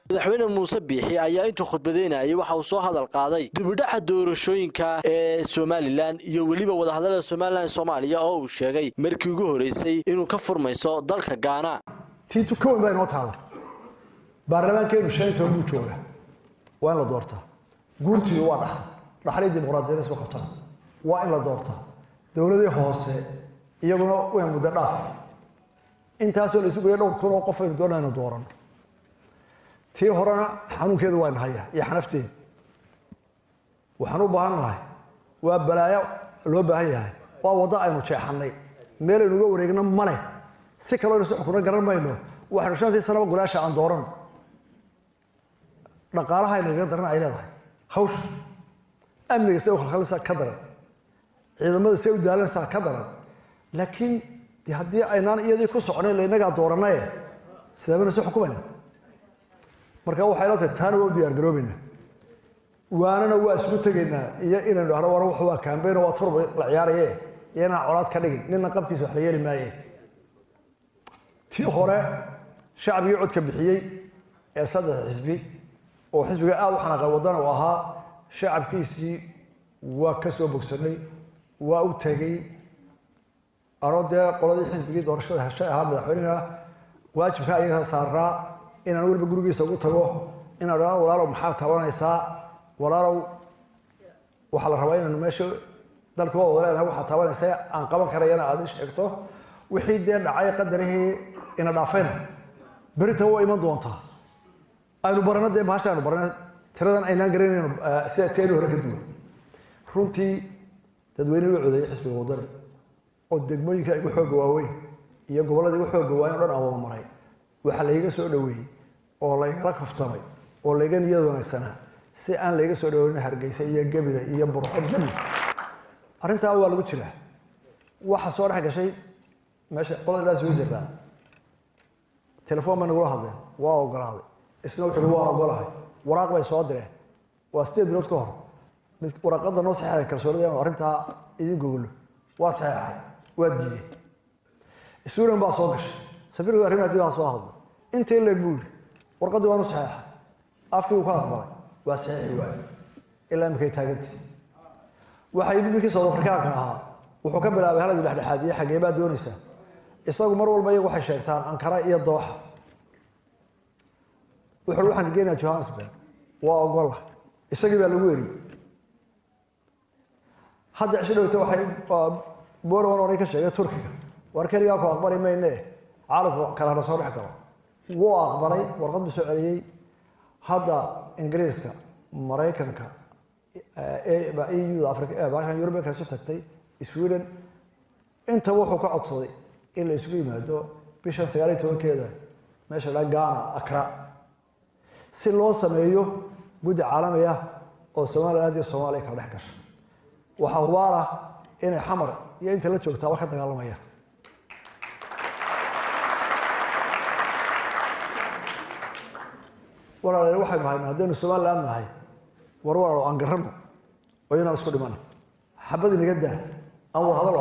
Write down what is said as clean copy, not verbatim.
Madaxweyne Muuse Biixi ayaa intuu khudbadeynayay waxa uu soo hadal qaaday dibudhaca doorashooyinka ee Somalilan iyo weliba wadahadallada Somalilan Soomaaliya oo uu sheegay markii ugu horeysay inuu ka furmayso dalka Gaana. Tiitu ka weyn baa inoo taalla. Baarlamaankeenu 15 buu jooga, waa in la doortaa. Guurtiidu waa dhaxal, dhaxlii dimuqraadiyadda isma qabtaan, waa in la doortaa. Dowladii hoose iyaguna way muddo dhaaf, intaasoo la isu geeyo dhowr kun oo qof aynu doonaynu doorano. Tii horena xanuunkeedu waa nahaya iyo xanafteeda. Waxaan u baahan nahay waa balaayo loo baahan yahay, waa waddo aynu jeexannay, meel aynu uga wareegno male, si kaloo aynu si xukunno garan mayno. Waxaynu 5-tii sanaba golaasha aan dooran, dhaqaalaha aynagaga daran ay leedahay hawsha amniga say u khalkhalinaysaa ka daran, ciidamada say u daalanaysaa ka daran. Laakiin de haddii aynaan iyadii ku soconayn la innagaa dooranaye, sidee baynu si xukumayna? Marka waxay la tahay taana waa u diyaar garoobeynaa, waanana waa isugu tegaynaa, iyo inaynu dhahno war wax waa kambeyn oo waa turba la ciyaaraye, iyo inaan colaad ka dhigin nina qabkiisa wax la yeeli maaye. Tii hore shacbigii codka bixiyey ee saddex xisbi oo xisbiga aada u xanaaqay waddana uu ahaa, shacabkiisii waa ka soo bogsanay, waa u tegey anoo dee qoladii xisbigii doorashada heshay ahaa madaxweynaha, waajibka ayaga saarnaa inaan weliba gurigiisa ugu tago, inaan dhahno walaalow maxaa tabanaysaa, walaalow waxaa la rabaa inaanu meesha dalka waa wada leenahay, waxaa tabanaysa aan qaban karayana aad ii sheegto. Wixii dee dhacay qadarihii ina dhaafayna berita waa iman doontaa. Aynu barano dee bahasha aynu barano, tiradan aynaan garanayno sida teenu hore ka duwan. Runtii dadweynihii u codeeyey xisbiga Waddani oo degmooyinka igu xoogga waaweyn iyo gobollada igu xoogga waaweyn o dhan aan wada maray, waxaa layga soo dhoweeyey oo laygala kaftamay oo layga niyad wanaagsanaa si aan layga soo dhoweynin Hargeysa iyo Gebile iyo Burco dhan. Arrintaa waa lagu jiraa. Waxa soo dhex gashay meesha qolada ilaa Switzerland telefoon bay nagula hadleen, waa ogolaaday, isna wuxuu uhi waan ogolahay. Waraaq bay soo direen, waa 8 bilood ka hor, mid waraaqada noo saxeexay kalsoonida inuu arrintaa idin gogolo, waa saxeexay, waa diiday. Sweden baa soo gashay, safiirka arrimaha dibadda soo hadlay, intii leeg buu yidhi warqaddii waanu saxeexay, afkii uu ka aqbalay, waa saxeexi waayey, ilaa iminkay taagantay. Waxaa yimid ninkii South Afrikaanka ahaa, wuxuu ka bilaabay halagii dhexdhexaadiye, xagee baa doonaysaa? Isagu mar walba iyagu waxay sheegtaan Ankara iyo Dooxa. Wuxuu waxaan geenayaa Johannesburg, waa ogola, isagii baa lagu eriyey. Hadda cisho dhowta waxay Borwan oray ka sheegay Turkiga, war keligaa ku aqbali mayne, caalamku kale hana soo dhex galo. Wuu aqbalay, warqad buu soo celiyey. Hadda Ingiriiska, Maraykanka, EU da, Afrika, baashan European isu tagtay, Sweden, intaba wuxuu ka codsaday in la isugu yimaado bishan 19-keeda meesha la Ghana, Accra, si loo sameeyo guddi caalami ah oo Somaliland iyo Soomaaliya kala dhex gasha. Waxaa hubaal ah inay Xamar iyo inta la joogtaaba ka dagaalamaya. Walaalayaal, waxaynu haynaa haddaynu Somaliland nahay, war walaalo aan garano oo inaan isku dhimana, xabad inaga daa, aan wada hadal.